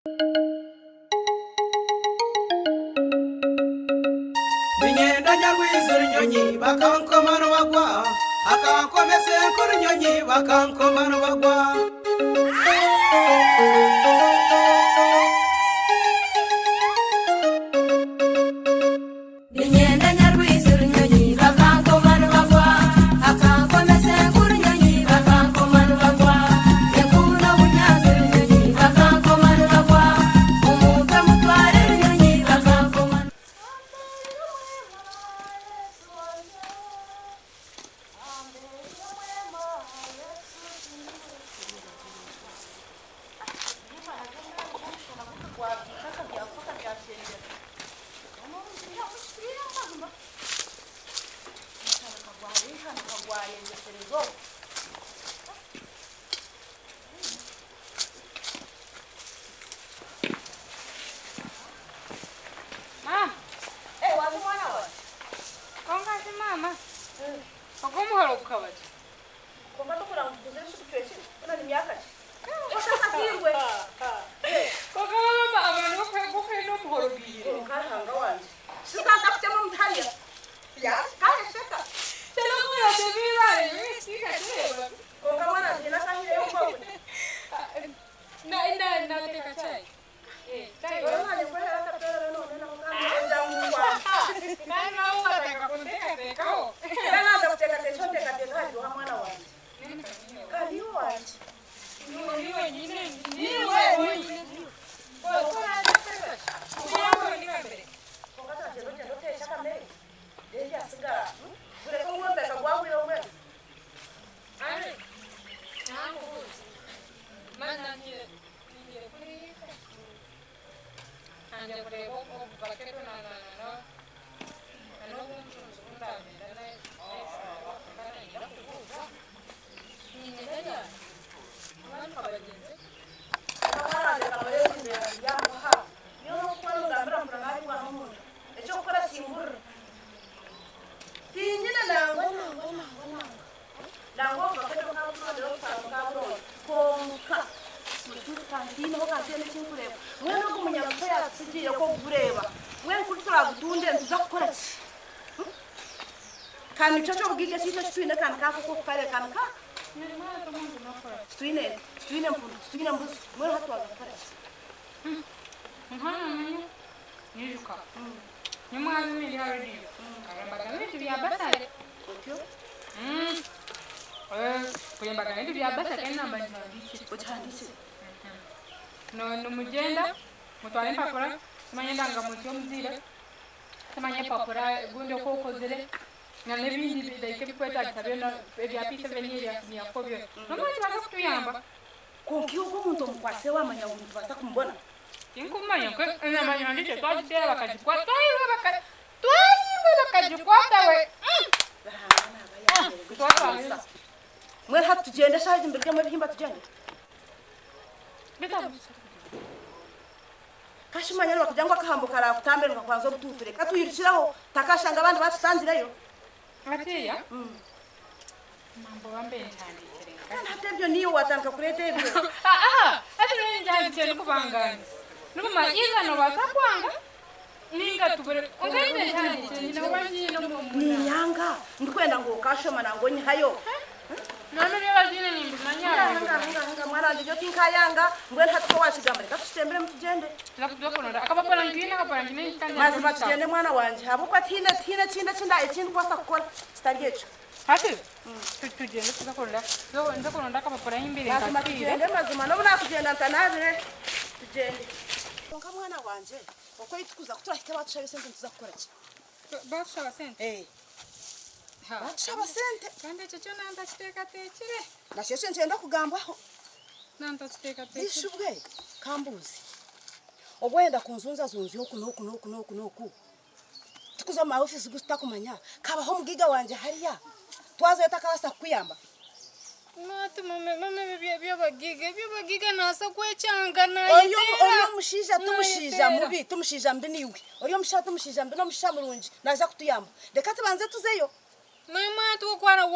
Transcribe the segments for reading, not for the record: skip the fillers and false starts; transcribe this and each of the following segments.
Niinyenda Nyarwiza orunyonyi bakankoma nibagwa, akankomesa enku orunyonyi bakankoma nibagwa. Niinyenda Nyarwiza orunyonyi bakankoma nibagwa, akankomesa enku orunyonyi bakankoma nibagwa, enku n'obunyaatsi orunyonyi bakankoma nibagwa, omuntu amutware orunyonyi bakankoma. Mama. Kwonka shi maama, ogwo omuhoro gukaba gye? Kwonka maama amaani g'okuhenda omuhoro gaire. Nimugyenda mutware empapura kimanye endangamuntu y'omuzaire, kimanye empapura ogundi oku okozire nana ebindi like ebirikwetagisa byona ebya P7 ebya siniya fo byona. N'omanya nikibaasa kutuyamba. Kwonka iwe nk'omuntu omukwasire waamanya ngu nitubaasa kumubona? Tinkumanya kwonka enyama yangye itwe twagiteera bakagikwata twahirwe baka twahirwe bakagikwata we. Ruhanga naaba yaaheerwa ekitiinisa. Mbwenu hati tugyende eshaaha egi mbirugyemu ebihimba tugyende? Kashi manya nibakugira ngu akahambo karaakutambire nikakubanza obutuutu reka twirukireho tutakashanga abandi baatutangireyo. Hatiiya mambo bambe ntandikire nka. Kandi hati ebyo niiwe waatandika kureeta ebyo. Aa hati nyowe ntandikire ndikubangaanisa nikumanya either noobaasa kwanga ninga tubure kwonka itwe ntandikire nyine kuba ngiine omu Niinyanga ndikwenda ngu okaashoma nangwa onyihayo. Nyowe eby'abazaire nimbimanya. Nga nga nga mwana wangye ebyo tinkayanga mbwenu hati ku waakigamba reka tukitembiremu tugyende. Mazima tugyende mwana wangye ahabw'okuba tihaine tihaine ekindi eki nda eki ndikubaasa kukora kitari ekyo. Mazima tugyende mazima n'obu naakugyenda ntanaabire tugyende. Kwonka mwana wangye oku ei turikuza ku turahike baatushabe esente nituza kukora ki? Baatushaba sente. Nakyo ekyo nikyenda kugambwaho. Bishubwe kambuuze, obu wayenda kunzunzazunzya oku n'oku n'oku n'oku n'oku, tikuza omu ma ofiisi gu tutakumanya, kabaho omugaiga wangye hariya, twazayo takabaasa kukuyamba? Ori omushaija ti mushaija mubi, ti mushaija mubi naiwe. Ori omushaija ti mushaija mubi, n'omushaija murungi, naaza kutuyamba. Reka tubanze tuzeyo. Mwemwe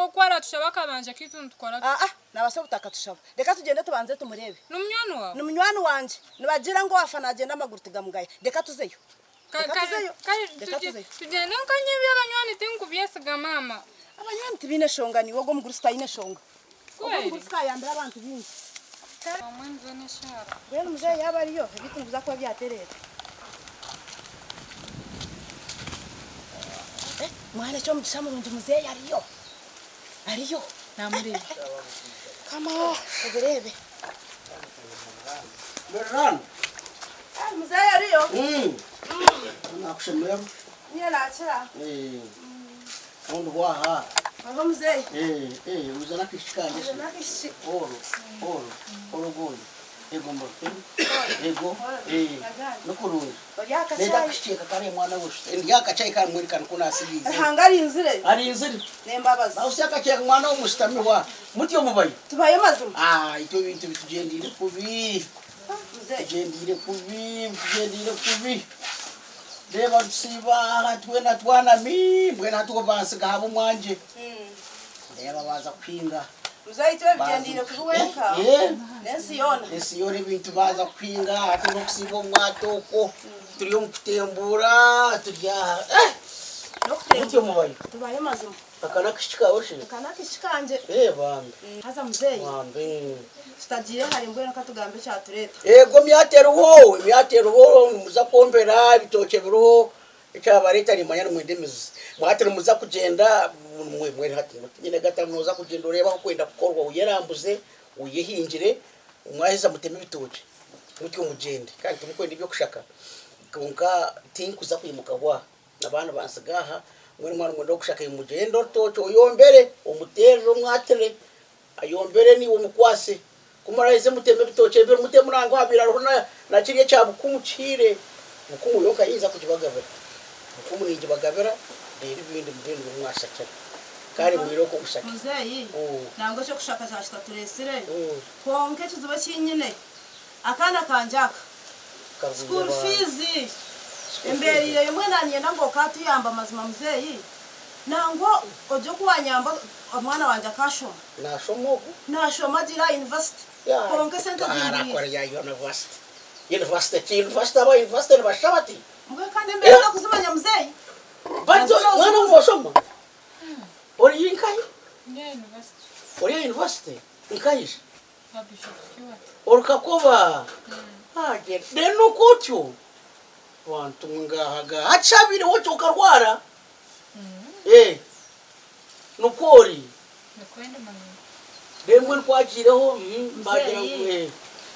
oku aratushaba akabanja kaitu nitukora tuta? Aa, naabaasa obutakatushaba. Reka tugyende tubanze tumureebe. Ni munywani waawe? Ni munywani wangye. Nibagira ngu owafa naagyenda amaguru tigamugaya. Reka tuzeyo. Reka tuzeyo. Reka tuzeyo. Tugyende nka nyowe eby'abanywani tinkubyesiga maama. Abanywani tibaine shonga niiwe ogwo omugurusi taine shonga. Ogwo Kweri? omugurusi kayambire abantu baingi. Omwe nizo n'eshaara. Mbwenu muzeeyi yaaba ariyo ebintu nibiza kuba byatereera. Eh, mwana eky'omugisha murungi muzeeyi ariyo. Ariyo. Namureeba. Kama obireebe. Mbererano. Eh, muzeeyi ariyo. Nakushemererwa. Niyo nakira. Eh. Ondi waha. Ava muzeeyi. Eh, eh, uzana akishiki kanje. Uzana akishiki. Oro, oro, oro gondi. Ego mbo. Ego. Eh. Nukurungi. Ori akachai. Nenda akishiki kare mwana woshe. Ndi akachai kare mwiri kan kuna asigize. Ruhanga arinzire. Arinzire. N'embabazi. Nawe si akachai mwana w'omusitami wa. Mutyo mubayo. Tubayo mazima. Ah, ityo bintu bitugendire kubi. Muzeeyi. Tugendire kubi, tugendire kubi. Reba tusiba twena twanami mbwena hati bansiga habo mwanje. Reba baza kuhinga. Muzeeyi twe bigendire kubi wenka. Eh. N'ensi yoona. Ensi yoona ebintu baza kuhinga hati n'okusiiba omwato okwo turi omu kutembura turi aha. Eh, N'okutemba. mutyo mubayo. Tubayo mazima. Aka n'akishiki kawe shi. Aka n'akishiki kangye. Eh bambi. Haza muzeeyi. Bambi. Tutagiire hare mbwenu katugambe ekyatureeta. Ego emyata eriho, emyata eriho nimuza kwombera ebitookye biriho ekyabareeta nimanya nimwenda emizi. Mwati nimuza kugyenda mwe hati nyine gata noza kugyenda oreebe ahu okwenda kukorwa oyerambuze, oyehingire, mwaheza muteme ebitookye mutyo mugyende kandi timukwenda ebyokushaka. Kwonka tinkuza kwimuka bwa abaana bansiga aha mbwenu mwana mwenda okushaka mugyende orutookye oyombere omuteerere omwatire ayombere niiwe omukwase kumuraheze muteme ebitookye ebyo mutemu nangwa habaire hariho na kiriya ekya bukumu kihiire bukumu yonka yinza kugibagabira bukumu ningibagabira reero ebindi mube nibyo mwashakira kandi mwire okwo mushake. Muzeeyi, nangwa eky'okushaka kya kitatureetsire, kwonka ekizibu eki nyine, akaana kangye aka, school fees embeereireyo mbwenu naanyenda ngu okaatuyamba mazima muzeeyi, nangwa ogye oku waanyamba omwana wangye akaashoma. Naashoma ogu? Naashoma agiire aha university, kwonka esente zimbwire. Arakora ya university. University ki? University aba university nibashusha bati? Mbwenu kandi embeera tokuzimanya muzeeyi. Bati mwana ou noshoma? Ori nkahi? Ndi aha university. Ori aha university? Nkahi shi? Aha Bishop Stuart. Ori Kakoba? Agyenda. Reero nikwo otyo? Bantu mwe ngahaga. Hati shi habaireho ki okarwara? Eh. Nikwo ori? Nikwo ndi mazima. Reero mbwenu ku wagiireho, baagira ngu Muzeeyi, eh.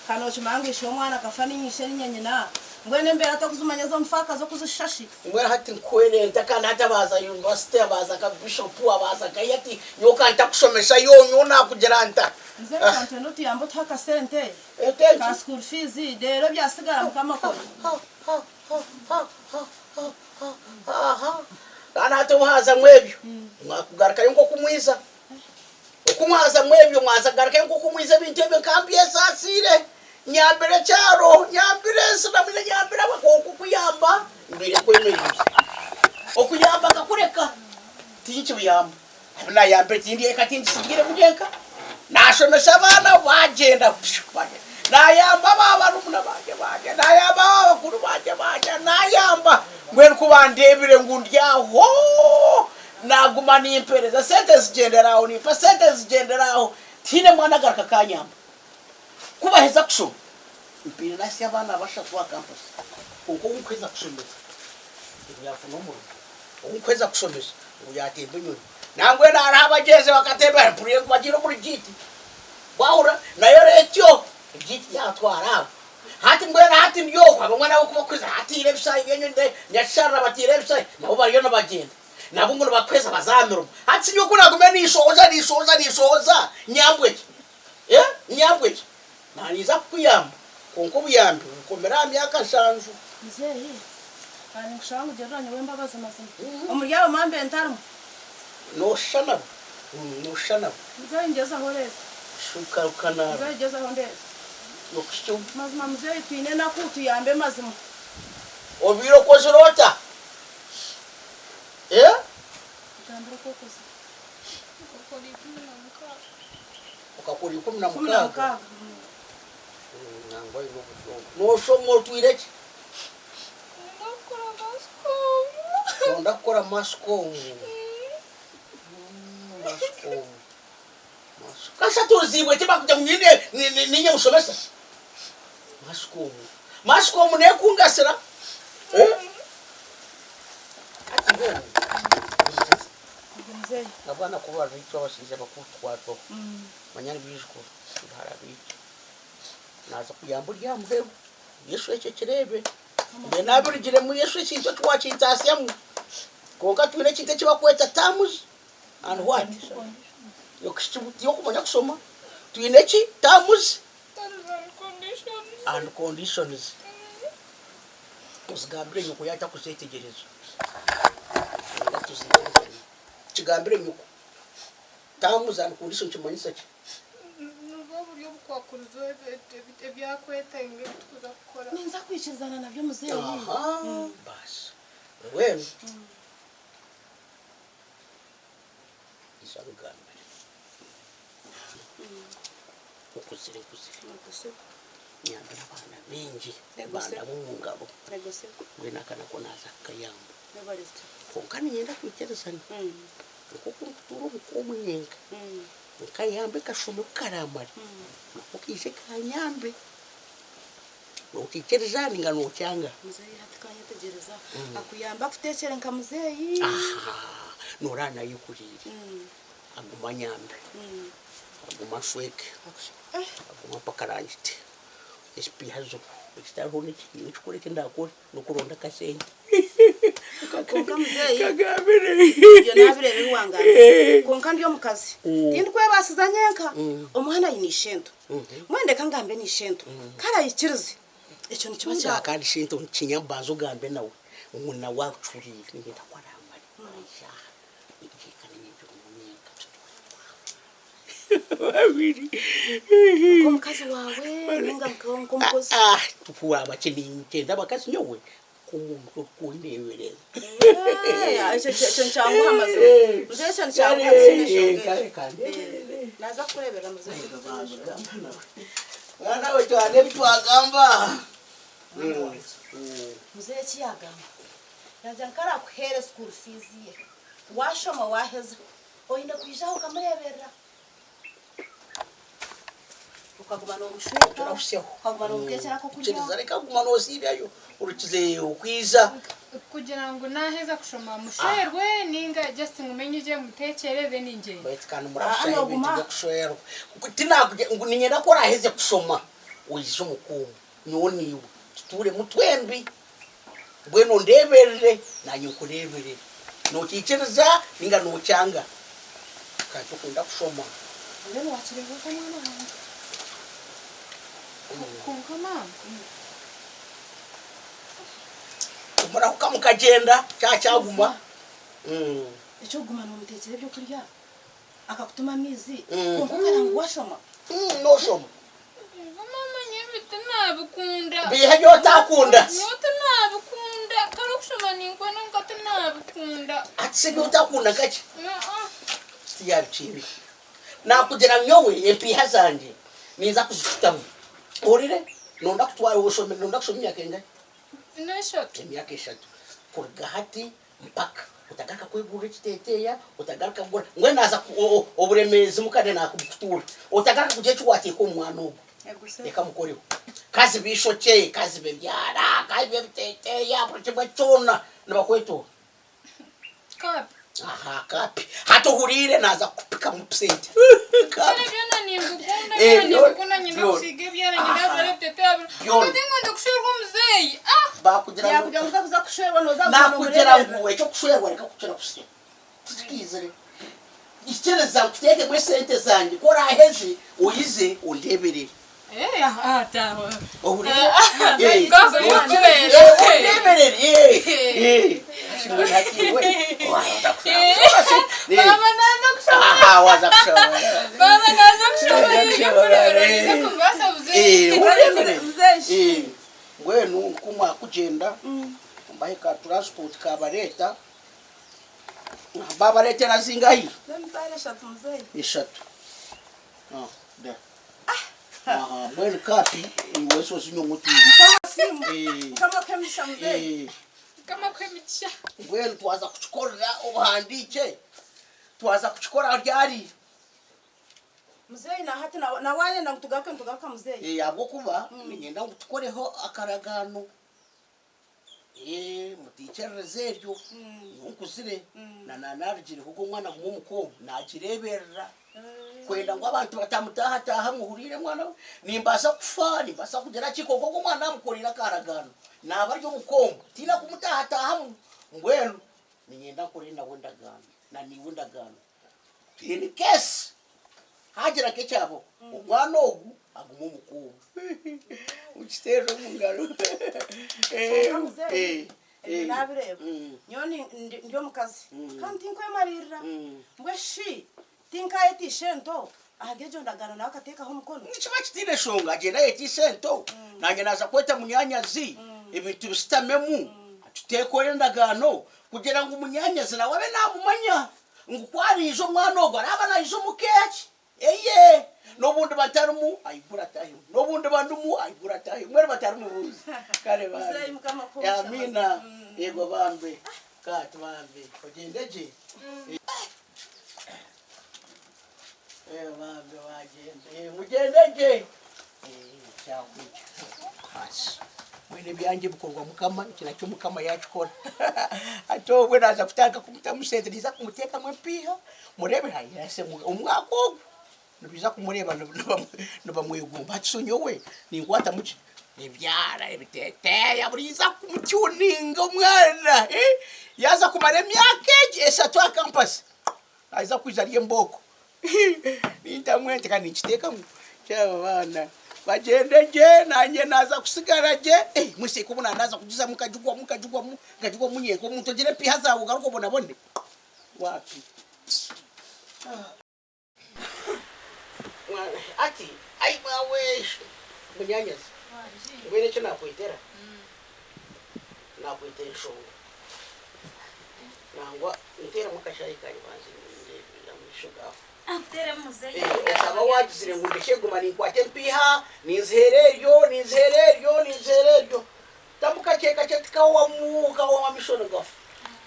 ka nookimanya ngu ishe w'omwana akafa niinye ishe niinye nyina. Mbwenu embeera tokuzimanya ez'omufaakazi okuzishusha shi? Mbwenu hati nkuhwere nta kandi hati abaaza university abaaza nka bishop abaaza nkahi hati nyowe ka ntakushomesa yo nyowe nakugira nta? Muzeeyi ka nitwenda otuyambe otuhe akasente ka school fees reero ebyasigara Mukama akore. Kandi hati obu haazamu ebyo mwakugarukayo nk'oku mwiza Oku mwazamu ebyo mwaza kugarukayo nk'oku mwiza ebintu ebyo nka mbyesaasiire nyambire ekyaro nyambire ensi namwe nyambire aba kwonka okuyamba mbaire nkwemereire. Okuyamba nkakureka tinkibuyamba abu nayambire tindi eka tingisigiremu nyenka nashomesa abaana bagyenda pshu bagyenda nayamba aba barumuna bangye bagyenda nayamba aba bakuru bangye bagyenda nayamba mbwenu ku bandeebire ngu ndi aho Naaguma nimpeereza, sente zigyendera aho, nimpa sente zigyendera aho, tihaine mwana agaruka akanyamba. Ku baheza kushoma, mpaire nahitsya abaana bashatu aha campus, kwonka ou nkuheza kushomesa ngu yaafuna omurimo, ou nkuheza kushomesa ngu yaatemba enyonyi. Nambwenu hariho abagyenzi bakatemba, mpuriire ngu bagiire omuri GT. Waahurira? Nayo retyo, GT yaatwara abo. Hati mbwenu hati ndi okwo, abamwe nabo ku bakuheza hatiire ebishaayi by'enyonyi, Nyakisharara batiire ebishaayi, nabo bariyo nibagyenda. Nabo ngu nibakuheza baza aha mirimo. Hati nyowe ku naagume ninshohoza, ninshohoza, ninshohoza, nyambwe ki? Eh, nyambwe ki? Naanye kukuyamba, kwonka obuyambi bukomire aha myaka nshanju. Muzeeyi, ka ninkushaba ngu girira nyowe embabazi mazima. Omuri abo mambe ntarimu. Nooshusha nabo, nooshusha nabo. Muzeeyi ngyezaho oreebe. Shuka okanaaba. Muzeeyi gyezaho ndeebe. Okuhikya obu. Mazima muzeeyi twine enaku tuyambe mazima. Obaire okozire ota? Eh? Gambira oku okozire. Nkakora 16. Okakora 16? Nangwa oine oburyo obwo. Nooshoma otwire ki? Niinyenda kukora mass com. Nooyenda kukora mass com. Mass com. Kasha tuziibwe tibakugira ngu niinye mushomesa. Mass com. Mass com neekungasira. Hati mbwenu abaana ku bariitwa abashaija bakutukwatwaho manya ni baijukuru nibahara baitu. Naaza kuyamba ori aha muheru Yesu ekyo ekireebe. Mbwenu nabirugiremu Yesu ekintu eki wakintaasyamu. Kwonka twine ekintu eki barikweta terms and what? Tiyokumanya kushoma. Twine ki? Terms and conditions. Ozigambire nyoko yaaba atakuzetegyereza. Kigambire nyoko. Terms and conditions nikimanyisa ki? Nibwo buryo obukwakurizo ebyakwetenga ebi turikuza kukora. Ninza kwikirizana nabyo muzeeyi. Aha, baasi. Mbwenu ija nkugambire. Okuzire nkuzire. Nyambire abaana baingi bandamu omu ngaro. Mbwenu aka nako naaza kukayamba. Kwonka niinyenda kwikirizana. Nk'oku ndikutuura omu ka omu nyenka, nkayamba ekashumi ku karaamare, nako kaije kanyambe. Nokiikiriza ninga nokyanga? Muzeeyi hati kanyetegyereza akuyambe akuteekyere nka muzeeyi. Aha, nooraba nayehuriire, agume anyambe, agume anshweke, agume ampe akarangiti, ekipiiha zo ekitariho niki, nyowe ekikuru eki ndakore n'okuronda akasente. Kwonka muzeeyi Kagambire. Ebyo nabireeba ebi wangambira. Kwonka ndi omukazi tindikwebaasiza nyenka. Omwana aine ishento. Mbwenu reka ngambe na ishento. Ku araikirize ekyo nikiba Kya kandi ishento nikinya mbanze ogambe nawe ngu nawe acuriire niinyenda ku aramare eshaaha niteekane nyinjiremu nyenka tutuure babiri. Nk'omukazi waawe ninga nk'omukozi? Waaba ki ninkyenda abakazi nyowe nk'omuntu orikundeeberera. Ekyo ekyo nikyanguha mazima. Muzeeyi ekyo nikyanguha tikiine nshonga ekyo. Naaza kukureeberera muzeeyi ekyo tikiine nshonga. Mwana we twana ebi twagamba. Muzeeyi eki yaagamba, yaagira ngu ku araakuheere school fees ye, waashoma waaheza, oine kwija aha okamureeberera. Okaguma noomushweka, Turahutsyaho. okaguma noomuteekyera ak'okurya. Kiriza reka kuguma noosiibyayo orukize okwija. Kugira ngu naheza kushoma mushwerwe ninga just ngume nyije mutekyere then ngyende. Baitu kandi Aa, murahusyaho ebintu nooguma. by'okushwerwa. Tinakugira ngu niinyenda ku oraaheze kushoma oije omu kuuma nyowe naiwe tutuuremu twembi. Mbwenu ondeeberere naanye nkureeberere. Nokiikiriza nainga nokyanga? Kandi tokunda kushoma. Mbwenu waakireeba ota mwana wangye? Kwonka maama. Murahuka mukagyenda kyakyaguma. Eky'okuguma noomuteekyera ebyokurya akakutuma amaizi kwonka okareba ngu waashoma. Nooshoma. Maama nyowe tinabikunda. Biiha ebi otakunda. Nyowe tinabikunda. Kare okushoma ninkwenda kwonka tinabikunda. Hati shi ebi otakunda nkaki? Tiyabikiibihe. Nakugira nyowe empiiha zangye ninza kuzifutamu. Ohurire? Nonda kutwara oshome nonda kushoma emyaka engahi? N'eshatu. Emyaka eshatu. Kuruga hati mpaka otagaruka kwegurira ekiteteeya, otagaruka kugura mbwenu naaza oburemeezi mukade nakubukutuura. Otagaruka kugira eki waateeka omu mwana ogwo. Reka amukoreho. Kazibe eishokye, kazibe ebyara, kazibe ebiteteeya, buri kimwe kyona nibakwetoora. Kapi. Aha kapi. Hati ohuriire naaza kukupikamu sente. Kare byona nimbikunda, Eh, byona nimbikunda, nyine byona. kusiiga ebyara, nyine kujwara ebiteteeya, Byona. kwonka tinkunda kushwerwa omuzeeyi. Ah! Baakugira ngu Yakugira ngu oza kuza kushwerwa nooza kuguma nakugira noomureeberera. ngu eky'okushwerwa reka kukira kusya. Tikikiizire. Ikiriza nkuteekemu esente zangye ku oraaheze oize ondeeberere. Eh, ah, taho. Ohurire? Ah, Ngaho yokubeera. Ondeeberere. Eh, eh. Hati iwe, waza kushoma. Mama naza kushoma. Aha, waza kushoma. Mama naza kushoma. Waza kushoma. Nija kubaasa buzeeyi. Eh, ondeeberere. Muzeeyi. Eh, mbwenu nkumwakugyenda mbahe ka transport kabareeta. Babareetera zingahi? N'emitwaro eshatu muzeeyi. Eshatu. Ah, da. Aha, mbwenu kapi iwe sosi nyongo tu. Mukama asiimwe. Eh. Mukama akuhe emigisha muzeeyi. Eh. Mukama akuhe emigisha. Mbwenu twaza kukikorera obuhandiikye. Twaza kukikora ryari? Muzeeyi na hati na na waayenda ngu tugaruke nitugaruka muzeeyi. Eh, ahabw'okuba niinyenda ngu tukoreho akaragaano. Eh, mutiikyerereza eryo. Nyowe nkuzire na naanarugireho ogwo omwana gumwe omuka omu naagireeberera. Kwenda ngu abantu batamutaahataahamu ohuriire mwana we? Nimbaasa kufa, nimbaasa kugira ki kwonka ogwo omwana naamukoreire akaragaano. Naaba ari omuka omu tihaine kumutaahataahamu. Mbwenu niinyenda nkore nawe endagaano na naiwe endagaano. In case hagira nk'ekyabaho, omwana ogu agume omuka omu. Okiteerere omu ngaro. Kwonka muzeeyi, ebyo naabireeba. Nyowe ndi omukazi kandi tinkwemariirira. Mbwenu shi tinkaayeta ishento ahari egyo ndagaano nawe akateekaho omukono? Nikiba kitaine nshonga, agyende ayete ishento, naanye naaza kweta munyaanyazi, ebintu bishutamemu, tuteekore endagaano kugira ngu munyaanyazi nawe abe naamumanya. Ngu ku ariija omwana ogwo araaba naija omu ka egi eye. N'obu ndiba ntarimu, aigure atahemu. N'obu ndiba ndimu, aigure atahemu. Mbwenu batarimubuuza. Kare Muzeeyi bambi. Mukama akuhe omugisha Amiina. mazima. Yego bambi. Ka tubambe. Ogyende gye. Eh, bambi bagyenda. Eh, mugyende gye. Eh, kyakwija. Basi. Mbwenu ebyangye bikorwa Mukama, eki nakyo Mukama yaakikora. Hati obwe naaza kutandika kumutamu sente, ninza kumuteekamu empiiha, mureebe haiya omwaka ogu nibaija kumureeba nibamwegomba. Hati so nyowe ninkwatamu ki? Ebyara, ebiteteeya, buriiza kumutyuninga omwana, yaaza kumara emyaka egi eshatu aha kampasi, naaza kwija ari embooko. Nintamu ente kandi ninkiteekamu kyaba baana bagyende gye nanye naaza kusigara gye eh, mwise obu naaza kugizamu nkagigwamu nkagigwamu nkagigwamu nyenka omuntu ogira empiiha zaawe ogaruke obonabone wapi Mwana, ati ai maawe munyanyazi mbwenu eki nakwetera nakwetera enshonga Nangwa nteeremu akashaayi kangye banze ndeebe amaisho gaafa. Okaba waagizire ngu ndekye kuguma ninkwata empiiha, ninziheera eryo, ninziheera eryo, ninziheera eryo. Tamu kakye kakye tikahwamu, okahwamu amaisho nigafa.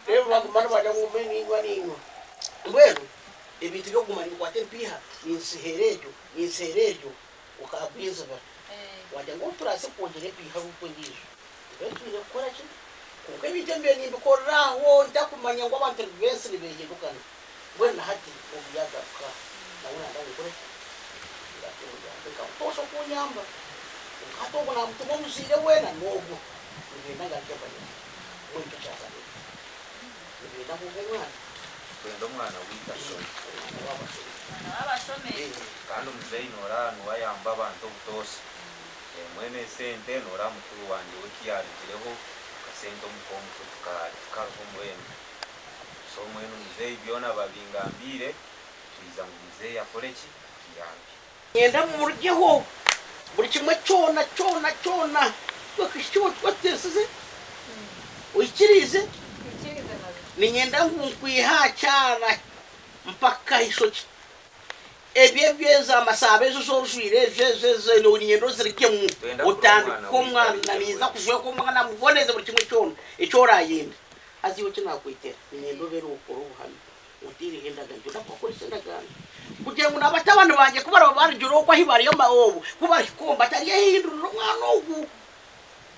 Reero baguma nibarya ngu ngume niinywa niinywa. Mbwenu ebintu by'okuguma ninkwata empiiha, ninziheera eryo, ninziheera eryo, okaagwinzibwa. Wagira ngu turabaase kwongyera empiiha ruutu endiijo. Mbwenu twine kukora ki? Kwonka ebintu ebi mbaire nimbikorera aho ntakumanya ngu abantu b'ensi nibehindukana. Mbwenu na hati ogu yaagaruka nawe nanda ngu nkore ki? Ngaruke muyambe nka butoosha okunyamba. Kwonka hati ogu naamutuma omuzaire we na n'ogwo nibenda ngaruke mbayambe. Mbwenu nikyo kyazanire. Nibenda ngu ogwo omwana. Twenda omwana waitu ashome. Omwana waabo ashome. Omwana waabo ashome. Kandi omuzeeyi nooraba niwe ayamba abantu obutoosha. Mbwenu esente nooraba mukuru wangye we ku yaarugireho akasente omuka omutwe tikariho mbwenu. So mbwenu muzeeyi byona babingambiire twija ngu muzeeyi akore ki? Atuyambe. Nyenda murugyeho buri kimwe kyona kyona kyona. Otetsize? Oikiriize? Niinyenda ngu nkwihe aha kyara mpaka aha ishokye. Ebyo ebyo ezo amasaaba ezo ezi ojwaire ezo ezo ezo niinyenda ozirugyemu Twenda kurora otandike omwana waitu omwana. arugye Ninza mbwenu. kujweka omwana muboneze buri kimwe kyona eki oraayende. Haza iwe eki naakwetera niinyenda obe oriho obuhame. Otaireho endagaano, nitwenda kubakoresa endagaano kugira ngu n'abatabani bangye ku bariba barugire okwo ahi bari obu ku barihika omu bataryehindurira omwana ogu.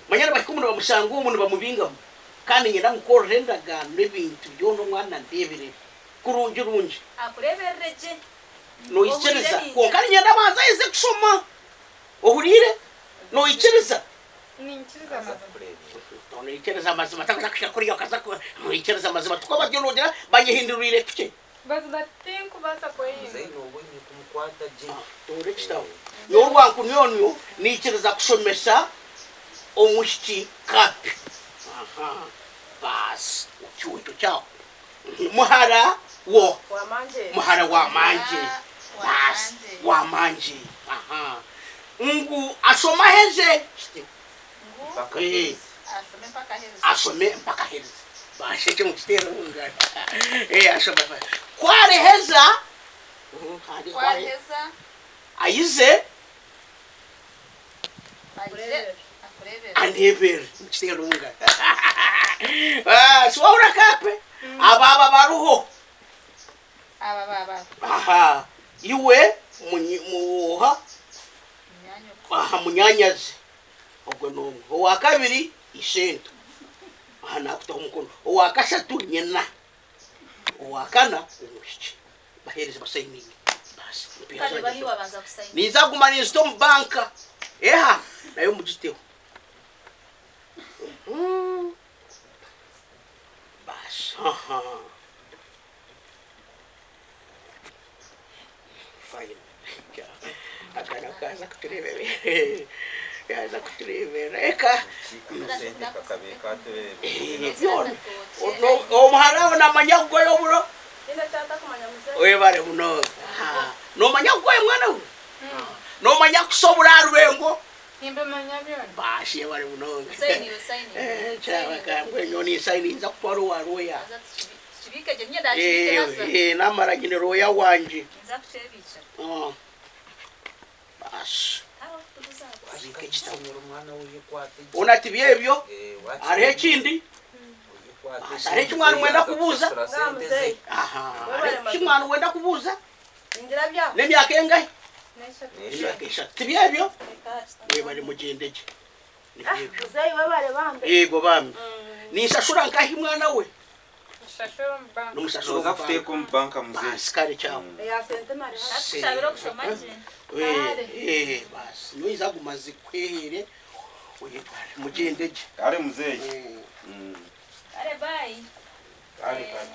Manya nibahika omu nibamushanga omu nibamubingamu. Kandi niinyenda mukorere endagaano ebintu byona omwana andeeberere kurungi rungi. Akureeberere gye. Noikiriza? Kwonka niinyenda abanze aheze kushoma. Ohuriire? Noikiriza? Ninkiriza Aza amazima. kukureeberera. Noikiriza amazima takuza kuhika kuriya okaza ku noikiriza amazima tikwo batyo nogira banyehindurire tukye. Mazima tinkubaasa kwehindura. Muzeeyi nooba oine kumukwata gye. Toora ekitabo. Nyowe rwankunyonyo niikiriza kushomesa omwishiki kapi. Aha baasi otyo ekyo kyaho. Muhara wo. Muhara wa mangye. Baasi wa mangye. Aha ngu ashome aheze. Mpaka Eh. aherize. Ashome mpaka aherize. Basheke mukiteere omu ngaro. Eh, ashoma. Ku ariheza, Ku ariheza. Ayize. Aije akureebere. Andeebere mukiteere omu ngaro. Ah, si wahurira kaape? Aba aba baruho. Aba ba Aha, iwe munyi muha munyanyoko. Aha munyanyazi. Ogwo n'omwe. Owa kabiri ishento. Aha naakutaho omukono. Owa kashatu nyina. Owa kana omwishiki. Baheereze basayininge. Baasi empiiha Kandi zangye bahi zoona. wabanza kusayininga. Ninza kuguma ninzita omu banka. Eha nayo mugiteho. Baasi. Aha. Fine. Akana kaza kuturebera. Yaza kuturebera. Eka. Akasente kakabaire katurebera. Byona. Omuhara we namanya kugoya oburo. Webare munonga. Nomanya kugoya mwana we? Nomanya kusa oburo aha rubengo? Nimbimanya byona. Baasi yebare munonga. Sainiwe, sainiwe. Kyaba mbwenu nyowe ninsayininza kutwara owa rooya. Haza tukibiike gye, niinye ndaakibiike haza. Namara nyine rooya wangye. Ninza kukyebiikira. Baasi. Haaho tuguze aho. Abiika ekitabo. Omwana oyekwate. Hoona ati byebyo, hariho ekindi? Baasi hariho eki mwari mwenda kubuuza? Aha, hariho eki mwari mwenda kubuuza? N'emyaka engahi? Emyaka eshatu. Tibyebyo? Mwebare mugyende gye. Nibyebyo. Yego bambi. Ninshashura nkahi mwana we? Nomushashura Noza omu kuteeka banka. omu banka muzeeyi. Baasi kare kyawe. Eh, baasi noija guma zikuheere oyetware. Mugyende gye. Kare muzeeyi. Kare bye. Kare kare.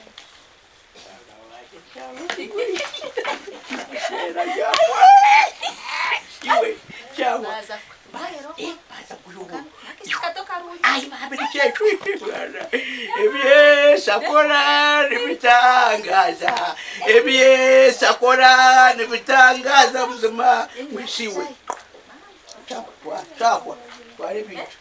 Ebi Yesu akora nibitangaza, ebi Yesu akora nibitangaza buzima mwesiwe. Kyahwa, twara ebintu.